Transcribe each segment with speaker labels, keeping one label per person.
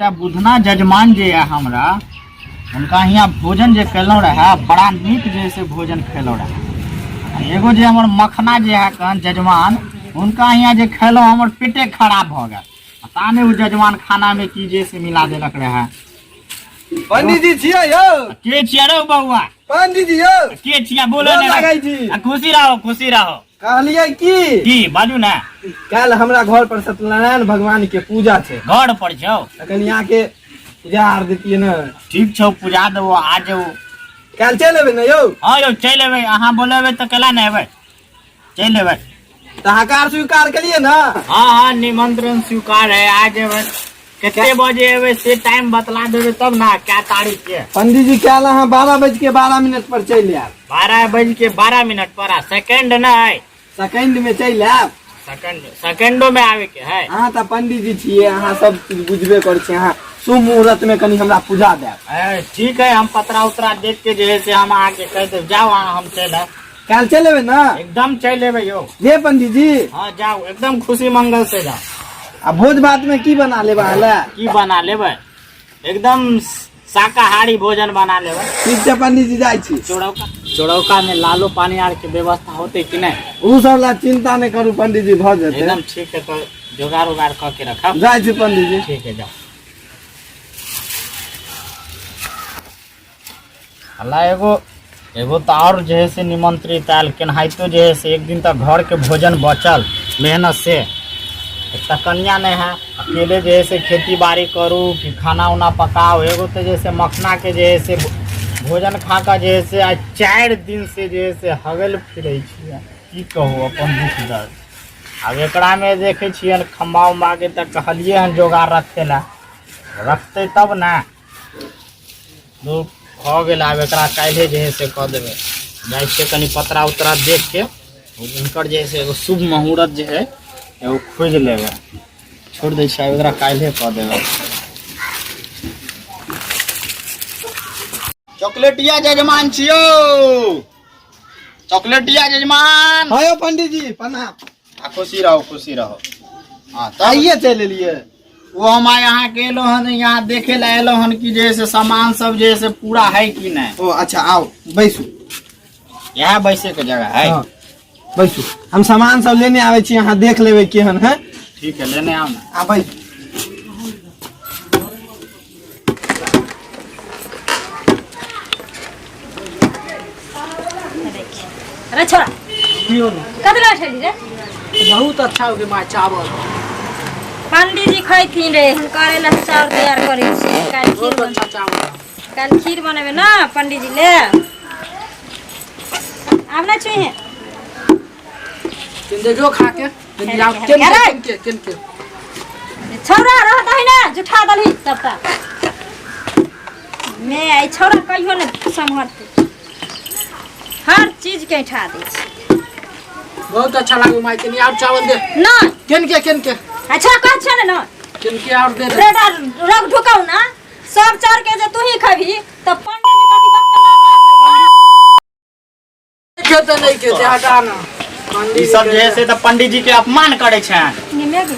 Speaker 1: एकटा बुधना जजमान जे यऽ हमरा हुनका हियाँ भोजन जे केलहुँ रहए बड़ा नीक जे से भोजन खेलहुँ रहए आ एगो जे हमर मखना जे है कहन जजमान हुनका हियाँ जे खेलहुँ हमर पेटे खराब भऽ गेल पता नहि ओ जजमान खानामे की जे से मिला देलक रहए।
Speaker 2: पंडित जी छियै यौ।
Speaker 1: के छियै रे बौआ?
Speaker 2: पंडित जी यौ।
Speaker 1: के छियै बोलो
Speaker 2: गोर
Speaker 1: ने।
Speaker 2: लागै छी।
Speaker 1: आ खुशी रहो खुशी रहो।
Speaker 2: कहलियै की
Speaker 1: की बाजू ने।
Speaker 2: काल्हि हमरा घर पर सत्यनारायण भगवान के पूजा छै।
Speaker 1: घर पर छौ?
Speaker 2: तऽ कनि अहाँके पूजा आर देतियै ने।
Speaker 1: ठीक छौ पूजा देबो आ जाऊ।
Speaker 2: काल्हि चलि एबै ने यौ?
Speaker 1: हँ यौ चलि एबै, अहाँ बोलेबै तऽ केला नहि एबै, चलि एबै।
Speaker 2: तऽ हकार स्वीकार केलियै ने?
Speaker 1: हाँ हाँ निमंत्रण स्वीकार है, आ जेबै। कते बजे एबै से टाइम बतला देबै तब ना, क्या तारीख के?
Speaker 2: पंडित जी काल्हि अहाँ 12 बज के 12 मिनट पर चलि आयब।
Speaker 1: 12 बज के 12 मिनट पर आ सेकंड नहीं?
Speaker 2: सेकंड में चलि आयब।
Speaker 1: सेकंड सेकंडो में आवे के है।
Speaker 2: अहाँ तऽ पंडित जी छियै, अहाँ सब चीज बुझबे करै छियै, अहाँ शुभ मुहूर्त में कनि हमरा पूजा देब।
Speaker 1: ए, ठीक है, हम पतरा उतरा देख के जे है से हम अहाँके कहि देब। जाओ अहाँ, हम चलि आयब।
Speaker 2: काल्हि चलि एबै ने?
Speaker 1: एकदम चलि एबै यौ।
Speaker 2: जे पंडित जी।
Speaker 1: हाँ जाओ, एकदम खुशी मंगल से जाओ।
Speaker 2: आ भोज भात में की बना लेबै अहाँ लए?
Speaker 1: की बना लेबै? एकदम शाकाहारी भोजन बना लेबै।
Speaker 2: ठीक छै पंडित जी, जाइ छी।
Speaker 1: चोरौका चोरौका में लालो पानी आर के व्यवस्था होते कि नहीं?
Speaker 2: उ सब ला चिंता नहीं करू पंडित जी, भऽ जेतै।
Speaker 1: एकदम ठीक है, तो जोगाड़ उगाड़ कऽ के रखब।
Speaker 2: जाइ छी पंडित जी।
Speaker 1: ठीक है जाओ। अल्लाह एगो एगो तऽ आओर जे है से निमंत्रित आयल केनाहितो जे है से एक दिन तक घर के भोजन बचल मेहनत से। एक तऽ कनिया नहीं है, अकेले जे है से खेती बाड़ी करू कि खाना उना पकाओ। एगो तऽ जे है से मखना के जे है से भोजन खा कऽ जे है से आइ 4 दिन से जे है से हगल फिरै छियै, की कहू अपन दुख दर्द। आब एकरामे देखै छियै खम्बा उम्बा के तऽ कहलियै हन जोगाड़ रखै लए, रखतै तब ने। भऽ गेल, आब एकरा काल्हि जे है से कऽ देबै। जाइ छियै कनि पतरा उतरा देख के हुनकर जे है से एगो शुभ मुहूर्त जे है एगो खोजि लेबै। छोड़ि दै छियै, आब एकरा काल्हि कऽ देबै। चॉकलेटिया जजमान छियौ, चॉकलेटिया जजमान।
Speaker 2: हाँ यौ पंडित जी प्रणाम।
Speaker 1: आ खुशी रहो खुशी रहो। हाँ तब
Speaker 2: आइए चलि एलियै।
Speaker 1: वो हम आइ अहाँके एलहुँ हन यहाँ देखे ला एलहुँ हन कि जे है से सामान सब जे है से पूरा है कि नहीं।
Speaker 2: ओ अच्छा आओ बैसू।
Speaker 1: यहाँ बैसे के जगह है।
Speaker 2: हाँ, बैसू, हम सामान सब लेने आबै छी, अहाँ देख लेबै केहन है।
Speaker 1: ठीक है लेने आओ ना।
Speaker 2: आ बैसू।
Speaker 3: अरे छोरा कतला ठेली रे?
Speaker 4: बहुत अच्छा हो गया माँ चावल।
Speaker 3: पंडित जी खैथिन रे, हुनकर लए चाउर तैयार करै छी। काल्हि खीर
Speaker 4: बहुत अच्छा चावल।
Speaker 3: काल्हि खीर बनेबै ना पंडित जी ले। आब ना छुइहे।
Speaker 4: किन देखियो खा के। किन जाओ,
Speaker 3: अरे,
Speaker 4: किन
Speaker 3: अरे।
Speaker 4: के, किन के, किन के।
Speaker 3: छौरा रह दही ना, जुठा दलही सबटा। मैं आई छौरा कहियो ने सम्हरतै, हर चीज के ऐठा दै छै।
Speaker 4: बहुत अच्छा लागो माय, कनी और चावल दे।
Speaker 3: ना।
Speaker 4: किन के, किन के।
Speaker 3: अच्छा कह छै ने ना।
Speaker 4: किन के और दे दे।
Speaker 3: रेडा रग ढुकाउ ना, सब चाउर के जे तू ही खबी त पंडित जी कथी बात करना?
Speaker 4: खेते नहीं खेते हटा ना।
Speaker 1: ई सब जे है से त पंडित जी के अपमान करे छैन।
Speaker 3: निमे गे।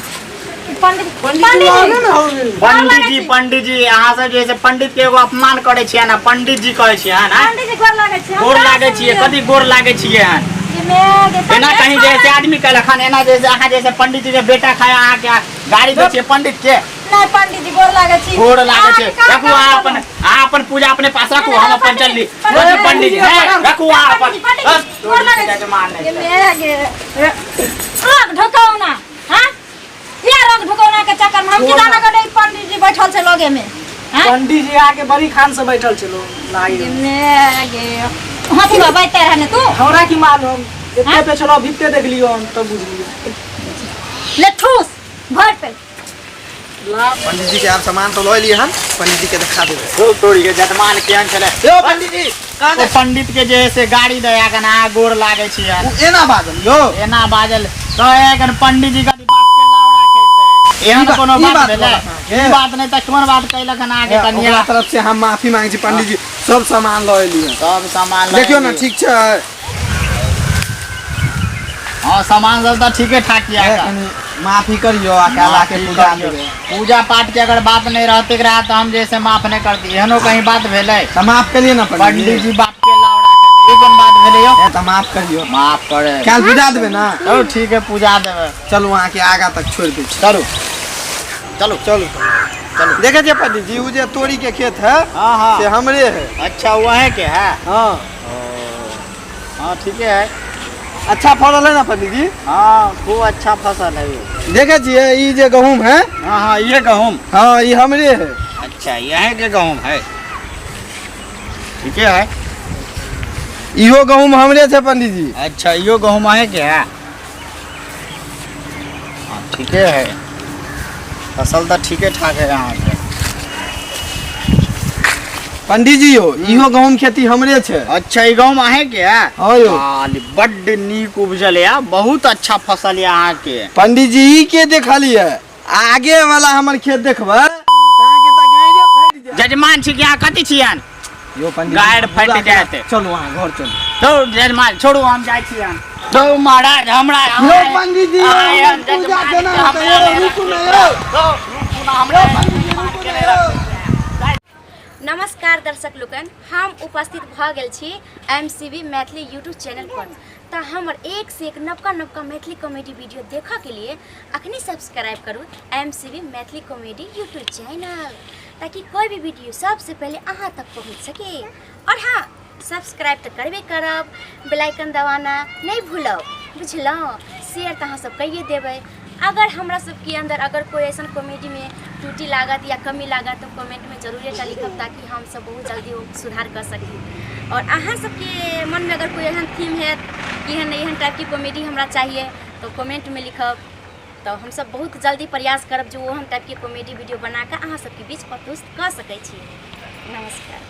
Speaker 3: पंडित
Speaker 4: पंडित जी आवे ना हो गेल।
Speaker 1: पंडित जी, पंडित जी अहाँ सब जे है से पंडित के एगो अपमान करे छियन आ पंडित जी कहै छियन, आँय?
Speaker 3: पंडित जी गोर लागै छियन।
Speaker 1: गोर लागै छियै, कथी गोर लागै छियै हन? एना कहीं जे है से आदमी कहलक हन, एना जे है से अहाँ जे है से पंडित जी के बेटा खाय अहाँ के गाड़ी दै छियै पंडित के।
Speaker 3: नहीं पंडित जी गोर लागै छी।
Speaker 1: गोर लागै छै।
Speaker 3: अहाँके काम
Speaker 1: रखू अहाँ
Speaker 3: काम
Speaker 1: अपन,
Speaker 3: करू।
Speaker 1: अहाँ अपन पूजा अपने पास रखू, हम अपन चलली।
Speaker 3: पंडित
Speaker 1: रखू पंडित जी,
Speaker 4: जी,
Speaker 1: हे, रखू अहाँ अपन।
Speaker 3: पंडित जी,
Speaker 1: बस,
Speaker 3: गोर लागै छी।
Speaker 1: जजमान नहि
Speaker 3: ये
Speaker 1: छै।
Speaker 3: मेरा गे रग ढुकाउ ना, हाँ? या रग ढुकाउना के चक्कर में हम की जाना गले पंडित जी बैठल छै लगे में, हाँ?
Speaker 4: पंडित जी आके बड़ी खान से बैठल छलो लागी।
Speaker 3: ये मेरा गे हाथी बाबा बैठते रहने तू।
Speaker 4: हमरा की मालूम, एते
Speaker 3: हाँ?
Speaker 4: पे छलो अभी देख लियो हम तब बुझलियो।
Speaker 3: ले ठूस भर पे।
Speaker 2: पंडित जी के आप सामान तो लऽ एलियै हन, पंडित जी के देखा देबै।
Speaker 1: खूब तोड़ी के जजमान केहन छलै।
Speaker 2: यौ पंडित जी, कहाँ
Speaker 1: ओ पंडित के जे है से गाड़ी दया कन अहाँ गोर लागै छियन।
Speaker 2: ओ एना बाजल यौ?
Speaker 1: एना बाजल कहे कन पंडित जी कथी बाप के लावड़ा खेतै। एहन
Speaker 2: ई बात-
Speaker 1: कोनो
Speaker 2: ई
Speaker 1: बात
Speaker 2: बात
Speaker 1: भेलै?
Speaker 2: बोलत अहाँके?
Speaker 1: ई बात नहि तऽ कोन बात कहलक हन अहाँके कनिया?
Speaker 2: ओकरा तरफ से हम माफी मांगै छी पंडित जी, सब सामान लऽ एलियै।
Speaker 1: सब सामान लऽ
Speaker 2: देखियौ ने
Speaker 1: एलियै।
Speaker 2: ठीक छै।
Speaker 1: हाँ सामान सब तो ठीके ठाक ये
Speaker 2: कनी माफी करियो आ काल आके पूजा देबै।
Speaker 1: पूजा पाठ के अगर बात नहीं रहते रहा तो हम जैसे माफ नहीं करती। एहनो कहीं बात भेलै
Speaker 2: त माफ करियो ना
Speaker 1: पंडित जी बाप के लावड़ा के ई कोन बात भेलै यो?
Speaker 2: त माफ करियो।
Speaker 1: माफ करे
Speaker 2: काल पूजा देबै ना?
Speaker 1: चलो ठीक है पूजा देबै।
Speaker 2: चलू अहाँ के आगा तक छोड़ दै छी।
Speaker 1: चलू चलू
Speaker 2: चलू चलू। देखे छियै पंडित जी उ जे तोरी के खेत है
Speaker 1: हाँ हाँ
Speaker 2: से हमरे है।
Speaker 1: अच्छा वहे के है?
Speaker 2: हाँ
Speaker 1: हाँ ठीक है।
Speaker 2: अच्छा फल है ना पंडित जी?
Speaker 1: हाँ खूब अच्छा फसल है ये।
Speaker 2: देखे छियै ई जे गहूम है।
Speaker 1: हाँ हाँ ये गहूम।
Speaker 2: हाँ ये हमरे है।
Speaker 1: अच्छा यही के गहूम है ठीक है।
Speaker 2: इहो गहूम हमरे छै पंडित जी।
Speaker 1: अच्छा इहो गहूम अहे के है? हाँ ठीक है। फसल तो ठीके ठाक है यहाँ के।
Speaker 2: पंडित जी यो इहो गहूम खेती हमरे छै।
Speaker 1: अच्छा ई गहूम अहे के है?
Speaker 2: हाँ यो।
Speaker 1: बड्ड नीक उपजल है, बहुत अच्छा फसल है अहाँ के।
Speaker 2: पंडित जी ई के देखलिए आगे वाला हमर खेत देखबै अहाँ के त गायरे फटि जायत।
Speaker 1: जजमान छी कि अहाँ कथी छियन?
Speaker 2: यो पंडित
Speaker 1: गायर फटि जायत।
Speaker 2: चलू अहाँ घर चलू।
Speaker 1: तो जजमान छोड़ू हम जाइ छियन। तो महाराज हमरा
Speaker 2: यो पंडित जी पूजा केना हेतै यो? रुकू ना यो।
Speaker 1: रुकू ना हमरा पंडित जी रुकू ना यो।
Speaker 5: नमस्कार दर्शक लोकन, हम उपस्थित भ गेल छी MCB Maithili YouTube channel पर। तो हमर एक से एक नवका नवका मैथिली कॉमेडी वीडियो देखऽ के लिए अखनी सब्सक्राइब करू MCB Maithili comedy YouTube channel, ताकि कोई भी वीडियो सबसे पहले अहाँ तक पहुँच सके। और हाँ, सब्सक्राइब तो करबे करब, बेल आइकन दबाना नहीं भूलब, बुझलहुँ? शेयर तो अहाँ सब कहिए देबै। अगर हमरा सबके अंदर अगर कोई ऐसा कॉमेडी में त्रुटि लागत या कमी लागत तो कमेंट में जरूर एकटा लिखब, ताकि हम सब बहुत जल्दी वो सुधार कर सकी। और अहाँ सबके मन में अगर कोई एहन थीम है कि एहन एहन टाइप की कॉमेडी हमरा चाहिए तो कमेंट में लिखब, तो हम सब बहुत जल्दी प्रयास करब जो ओहन टाइप की कॉमेडी वीडियो बनाकर अहाँ सबके बीच प्रस्तुत कर सकै छी। नमस्कार।